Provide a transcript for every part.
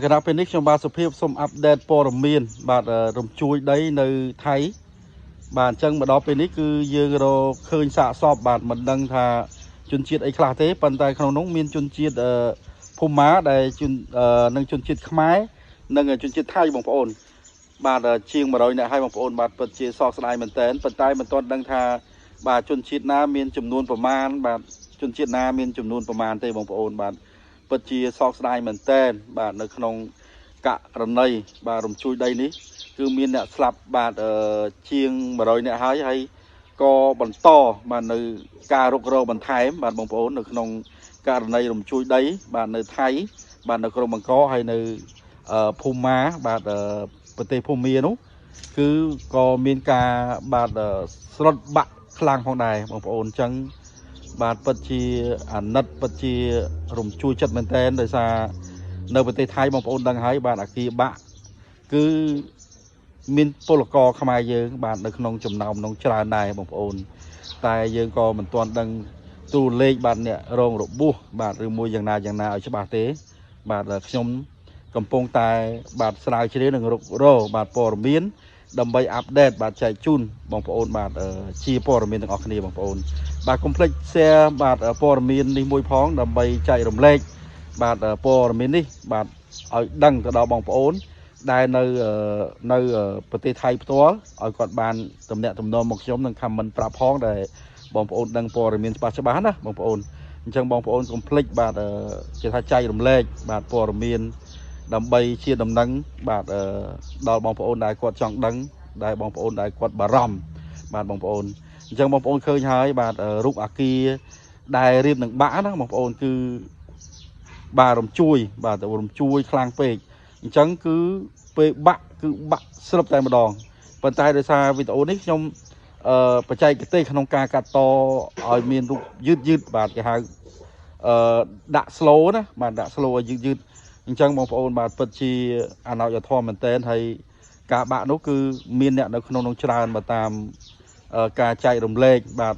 គណៈពេលនេះខ្ញុំបាទសុភាពសូមអាប់ដេតព័ត៌មានបាទរំជួយដីនៅថៃបាទអញ្ចឹងមកដល់ពេលនេះគឺយើងរកឃើញសាកសពបាទមិនដឹងថាជនជាតិអីខ្លះទេប៉ុន្តែក្នុងនោះមានជនជាតិភូមាដែលជននិងជនជាតិខ្មែរនិងជនជាតិថៃបងប្អូនបាទជាង100នាក់ហើយបងប្អូនបាទពិតជាសោកស្ដាយមែនតើប៉ុន្តែមិនទាន់ដឹងថាបាទជនជាតិណាមានចំនួនប្រមាណបាទជនជាតិណាមានចំនួនប្រមាណទេបងប្អូនបាទពិតជាសោកស្ដាយមែនតើបាទនៅក្នុងករណីបាទរំជួយដីនេះគឺមានអ្នកស្លាប់បាទជាង100នាក់ហើយហើយក៏បន្តបាទនៅការរុករកបន្ថែមបាទបងប្អូននៅក្នុងករណីរំជួយដីបាទនៅថៃបាទនៅក្រុងបង្កហើយនៅភូមាបាទប្រទេសភូមានោះគឺក៏មានការបាទស្លុតបាក់ខ្លាំងផងដែរបងប្អូនអញ្ចឹងបាទពិតជាអាណិតពិតជារំជួយចិត្តមែនតែនដោយសារនៅប្រទេសថៃបងប្អូនដឹងហើយបាទអាគារបាក់គឺមានពលករខ្មែរយើងបាទនៅក្នុងចំណោមនោះច្រើនដែរបងប្អូនតែយើងក៏មិនទាន់ដឹងទូលេខបាទអ្នករងរបួសបាទឬមួយយ៉ាងណាយ៉ាងណាឲ្យច្បាស់ទេបាទខ្ញុំកំពុងតែបាទស្រាវជ្រាវនិងរុករកបាទព័ត៌មានដើម្បីអាប់ដេតបាទចែកជូនបងប្អូនបាទជាព័ត៌មានទាំងអស់គ្នាបងប្អូនបាទកុំភ្លេច share បាទព័ត៌មាននេះមួយផងដើម្បីចែករំលែកបាទព័ត៌មាននេះបាទឲ្យដឹងទៅដល់បងប្អូនដែលនៅនៅប្រទេសថៃផ្ទាល់ឲ្យគាត់បានតំណាក់តំណងមកខ្ញុំនិង comment ប្រាប់ផងដែលបងប្អូនដឹងព័ត៌មានច្បាស់ច្បាស់ណាបងប្អូនអញ្ចឹងបងប្អូនកុំភ្លេចបាទគេថាចែករំលែកបាទព័ត៌មានដើម្បីជាដំណឹងបាទដល់បងប្អូនដែលគាត់ចង់ដឹងដែលបងប្អូនដែលគាត់បារម្ភបាទបងប្អូនអញ្ចឹងបងប្អូនឃើញហើយបាទរូបអាគារដែលរៀបនឹងបាក់ណាបងប្អូនគឺបាទរំជួយបាទរំជួយខ្លាំងពេកអញ្ចឹងគឺពេលបាក់គឺបាក់ស្រុបតែម្ដងប៉ុន្តែដោយសារវីដេអូនេះខ្ញុំបច្ចេកទេសក្នុងការកាត់តឲ្យមានរូបយឺតយឺតបាទគេហៅដាក់ slow ណាបាទដាក់ slow ឲ្យយឺតយឺតអញ្ចឹងបងប្អូនបាទពិតជាអណោចធម៌មែនតែនហើយការបាក់នោះគឺមានអ្នកនៅក្នុងនោះច្រើនបើតាមការចែករំលែកបាទ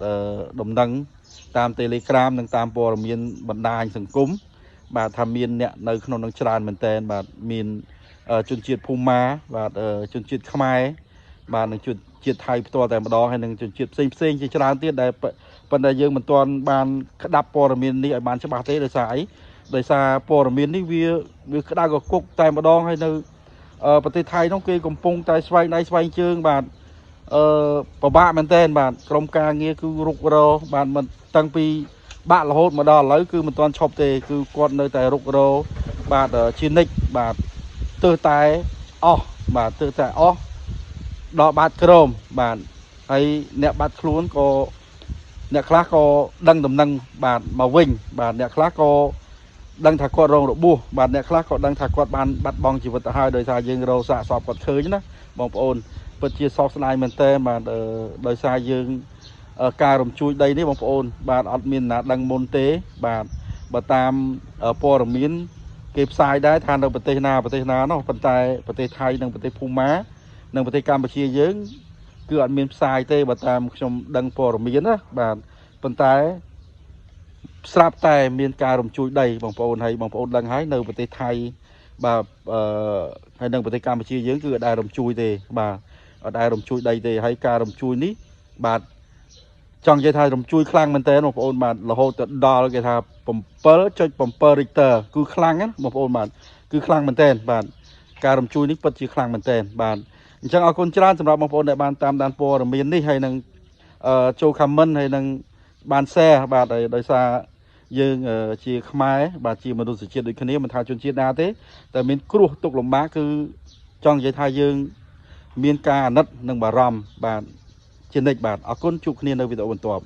ដំណឹងតាម Telegram និងតាមព័ត៌មានបណ្ដាញសង្គមបាទថាមានអ្នកនៅក្នុងនោះច្រើនមែនតែនបាទមានជនជាតិភូមាបាទជនជាតិខ្មែរបាទនិងជនជាតិថៃផ្ទាល់តែម្ដងហើយនិងជនជាតិផ្សេងផ្សេងជាច្រើនទៀតដែលប៉ុន្តែយើងមិនទាន់បានក្តាប់ព័ត៌មាននេះឲ្យបានច្បាស់ទេដោយសារអីដោយសារព័ត៌មាននេះវាក្តៅកគុកតែម្ដងហើយនៅប្រទេសថៃនោះគេកំពុងតែស្វែងដៃស្វែងជើងបាទពិបាកមែនតើបាទក្រុមការងារគឺរុករកបាទមិនតាំងពីបាក់រហូតមកដល់ឥឡូវគឺមិនទាន់ឈប់ទេគឺគាត់នៅតែរុករកបាទជានិច្ចបាទទើសតែអស់បាទទើសតែអស់ដល់បាតក្រមបាទហើយអ្នកបាត់ខ្លួនក៏អ្នកខ្លះក៏ដឹងដំណឹងបាទមកវិញបាទអ្នកខ្លះក៏ដឹងថាគាត់រងរបួសបាទអ្នកខ្លះក៏ដឹងថាគាត់បានបាត់បង់ជីវិតទៅហើយដោយសារយើងរកសាកសពគាត់ឃើញណាបងប្អូនពិតជាសោកស្ដាយមែនតើបាទដោយសារយើងការរំជួយដីនេះបងប្អូនបាទអត់មានណាដឹងមុនទេបាទបើតាមព័ត៌មានគេផ្សាយដែរថានៅប្រទេសណាប្រទេសណានោះប៉ុន្តែប្រទេសថៃនិងប្រទេសភូមានិងប្រទេសកម្ពុជាយើងគឺអត់មានផ្សាយទេបើតាមខ្ញុំដឹងព័ត៌មានណាបាទប៉ុន្តែស្រាប់តែមានការរំជួយដីបងប្អូនហើយបងប្អូនដឹងហើយនៅប្រទេសថៃបាទអឺហើយនៅប្រទេសកម្ពុជាយើងគឺអត់ដែលរំជួយទេបាទអត់ដែលរំជួយដីទេហើយការរំជួយនេះបាទចង់និយាយថារំជួយខ្លាំងមែនតើបងប្អូនបាទរហូតទៅដល់គេថា7.7 Richter គឺខ្លាំងណាបងប្អូនបាទគឺខ្លាំងមែនតើបាទការរំជួយនេះពិតជាខ្លាំងមែនតើបាទអញ្ចឹងអរគុណច្រើនសម្រាប់បងប្អូនដែលបានតាមដានព័ត៌មាននេះហើយនឹងចូល comment ហើយនឹងបាន share បាទដោយសារយើងជាខ្មែរបាទជាមនុស្សជាតិដូចគ្នាមិនថាជនជាតិណាទេតែមានគ្រោះទុក្ខលំបាកគឺចង់និយាយថាយើងមានការអាណិតនិងបារម្ភបាទជានិច្ចបាទអរគុណជួបគ្នានៅវីដេអូបន្ទាប់។